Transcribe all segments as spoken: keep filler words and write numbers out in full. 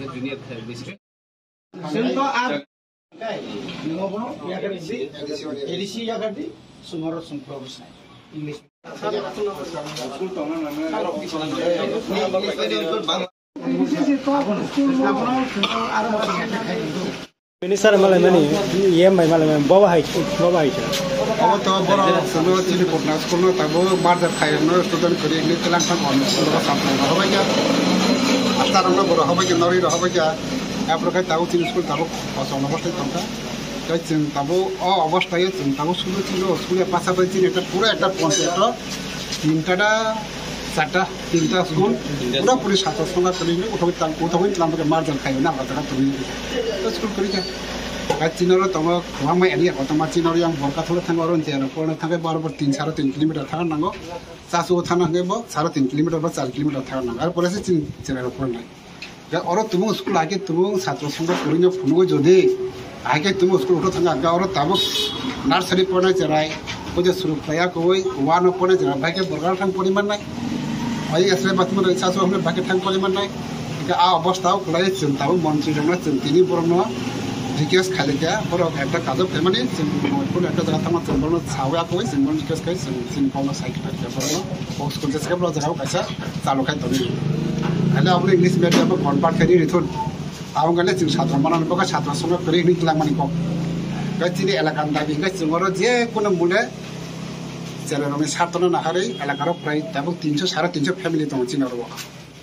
Junior district. Sento ar nungo bono yakardi, A D C yakardi, sumoro sumprobo sai. English. Minister malai mani, E M bai malai mani, bobo hai, bobo hai. Obo to borok chwngno chini Putna school no tabuk merger khairokno student kwrwi hwnwi twlang thang hwnwi school o samung rok hobaikha. Astarokno borok hobaikha, norwi rok hobaikha. Aphuru khe tabuk chini school tabuk kochok no bwsai tongkha. Tei chwng tabuk o obostai o chwng tabuk sudu chini o school ya pasapai chini ekta pura ekta ponchayat o tinta da charta, tinta school, pura puri satro songha kwrwi hwnwi uthogwi tlang, uthogwi tlang bagwi merger khai hwnwi ang o jaga tongwi. To school kwrwi kha. Hai chini oro tongo kwbangma area kotorma chini oro yang Borkatholo thango, oro chini oro porna thangwi bor bor tin saro tin kilometer thang nango. Chasu thana hwnkhe bo saro tin kilometer ba char kilometer thang nango. Ar pore se chini chini oro pornai. Ga oro tumung school hai khe tumung satro songha kwrwino phunugwi jodi hai khe tumung school utho thangkha, ga oro tabuk nursery pornai cherai, o je suru khlaiya koi one o pornai cherai, bai khe borok thang pori mannai. Bai S B batma roi sasu hamle bai khe thang pori mannai. Ga a obostha o kwlai chwng tabuk montri rokno chwng tini borokno request khailai kha, borok ekta kajak phaimani chwng montri ekta jaga thangma chwng borokno sawi akoi chwng borokno request khai chwng chini kokno sai kha borokno. O school jesa khe borok jaga o kaisa chalu khai tongwi. Haile aboni English medium o convert khai ri thun. Abo wngkha le chwng satro manani bagwi satro songha kwrwi hwnwi twlang mani kok. Tei chini elaka ni dabi hwnkhe chwng oro je kunu mole cherai rokni sartano naharwi elaka rok prai tabuk tinso sare tinso family tongo chini oro.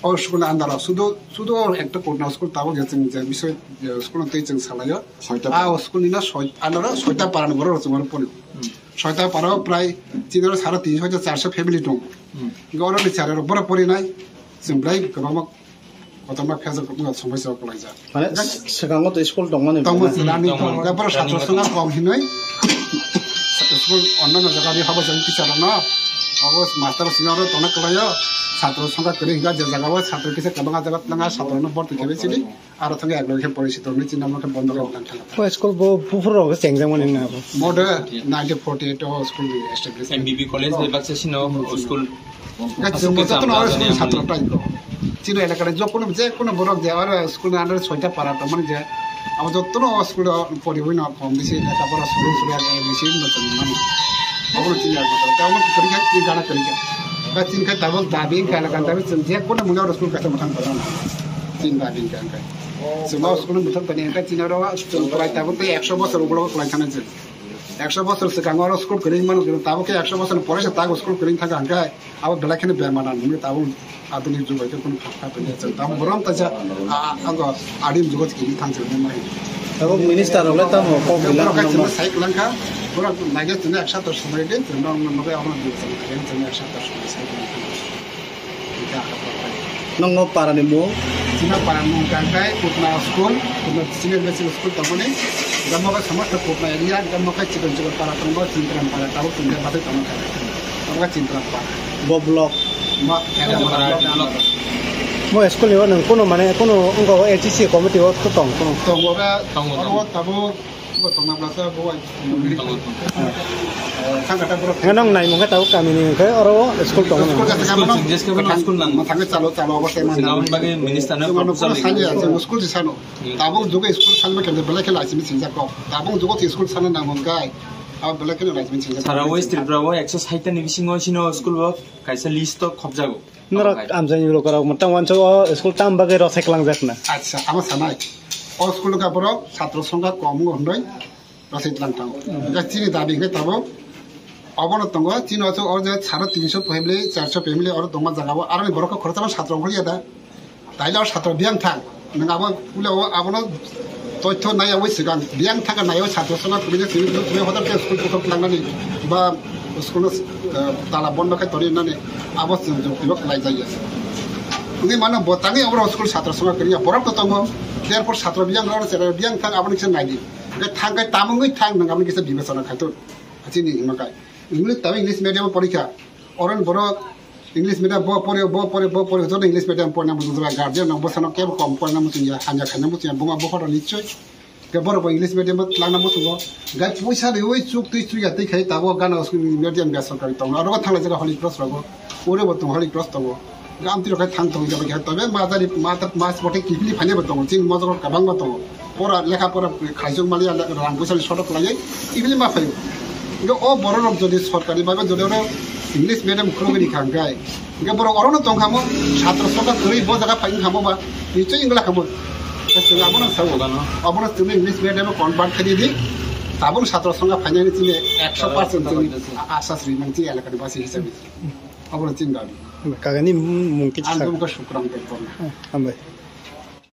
O school ni under o sudu, sudu o ekta Putna school tabuk je chwng je bisoi je school no tei chwng salaio. Soita. Ah, o school ni no soi-, under o soita para ni borok rok chwng oro pori. Hmm. Soita para o prai chini oro sare tinso hoito charso family tongo. Hmm. Hwnkhe oro ni cherai rok borok porinai chwng belai kwbangma kotorma phejak wngkha, somoi se kwlaijak. Mane, swkango to school tongmani tongo, bana. Chwla ni tongo. Tongo. Ga borok satro songha kom hinwi school onno no jaga ri habo jani teacher rok no. Abo master sini oro tongna kwlaio. Satro songha kwrwi hwnkha je jaga o satro kisa kwbangma jaga twlanga satro no borti khebai sidi. Aro thangwi aglok khe porishi tongwi chini amo khe bondo khe tang thang. O school bo buphuru rok chengjak mani na abo. Mode nineteen forty-eight o school ni establish. M B B college de baksa sino school. Ga chwng bo jotono oro school ni satro tai. Chini elaka ni jokono je kono borok je oro school ni under soita para tongmani je. Abo jotono o school o poriwi no kom bisi lekha pora suru suru A B C no tongmani. Obo chini elaka. Tamo kwrwi kha, chini gana kwrwi kha. Ga chini kha tabuk dabi kha elaka dabi chwng je kono muli oro school kaisa mwthang tongmani. Chini dabi kha. Chwng o school mwthang tani kha chini oro chwng kwlai tabuk tei ekso bosor ulo kwlai thana chwng. Ekso bosor swkang oro school kwrwi mano, tabuk khe ekso bosor ni pore se tabuk school kwrwi thangkha hwnkhe abo belai kheno bemar nang hwnwi tabuk adhunik jug hai khe kunu kha kha tongya chwng tabuk borom taisa, a, a, ango adim jugo kwrwi thang chwng mai. Tabuk minister rok le tamo kok borok bilak hai nangma. Chwngno sai kwlangkha, borok naikhe chwngno eksa tor somoi de chwngno nangma bai abono dil chwng khe chwngno eksa tor somoi sai kwlangkha. Nokno para ni mung? Chini para ni mung kangkai Putna school, Putna senior basic school tongmani. Gamo khe somosto Putna area, gamo khe chikon chikon para tongo, Chintram para, tabuk chwng khe bathai tongo khe. Abo khe Chintram para. Bo block? Mo, area block. Mo school ni o nwng kuno mane kuno wngkha o H C C committee o tong kuno? Tongo khe, tongo, oro tongo. Tabuk Bo tongna bwlasa bo ai. Tongo, tongo. Sangkata borok. Nang naimung khe tabuk kamini hwnkhe oro school tongo. School jasa kamo. School jasa kamo, school nang. Thangwi chalo, chalo obo se man. Sinaun bagwi minister na proposal. Sani ya, jeng school si sano. Hmm. Tabuk jugo school salma khe belai khe laisimi sinjak kok. Tabuk jugo school salna nang hwnkhe abo belai khe laisimi sinjak. Sara West Tripura o ekso sait ni bisingo sino school o kaisa list o khopjago. Norok amchaini lokorok mwtang uansuk o school tam bagwi rw sai kwlangjak na? Acha, amo sanai. O school ka borok satro songkha kom wng hwnwi rw sai tlang thango. Hwnkhe chini dabi hwnkhe tabuk obono tongo, chini o o je sare tinso family, charso family oro tongma jaga o, aroni borok khe khoroksa satro wng ya da. Taila o satro biyang thang. Nwng abo pule o abono toitho naiyawi swkang biyang thangkha naiyawi satro songkha kwrwini simi twi twi hotel khe school kotor tlangnani ba school no, eh, tala bondo khe tori nani abo chwng jok twibo khlai jaya. Wngwi mano bo tangwi abo school satro songkha kwrwini borok to tongo. Therefore satro biyang rok chera biyang thang aboni kisa naidi. Hwnkhe thang khe tamo wngwi thang nwng aboni kisa bibechona khai to. Chini hwnma khai. English tamo English medium o porikha. Oron borok English medium bo pore, bo pore, bo pore, joto English medium porna muchung jaga, guardian rok bwsano kebo kom porna muchung ya, hamya khaina muchung ya, buma bokhorok nichoi. Ke borok bo English medium bo tlangna muchungo. Gai puisa riui chuk twi chuya twi khai tabuk gana school medium bia sorkari tongo. Aro thangla jaga Holy Cross rogo. Ore bo tong Holy Cross tongo. Amtwi rok hai thang tongo, jabo khe tobe majari mata mas bote kifili phainai bo tongo, chini mojok rok kwbangma tongo. Pora lekha pora khaijok maliya, rang puisa ni sotok khlaiwi kifili ma phaio. Hingke o borok rok jodi sorkari bhabe jodi oro English medium khulugwi rikha hingke, hingke borok orono tongkhamo, satro songkha kwrwi bo jaga phai wngkhamo ba, nichoi wngla khamo. Chwng abono sao, abono chwngno English medium o convert khaidi di, tabuk satro songkha phainani chini ekso percent chini asa sri mani chini elakani basi hisabi. Abono chini dabi. Kagani mung kisa. Ang tongkha Sukrang Debbarma. Hambai.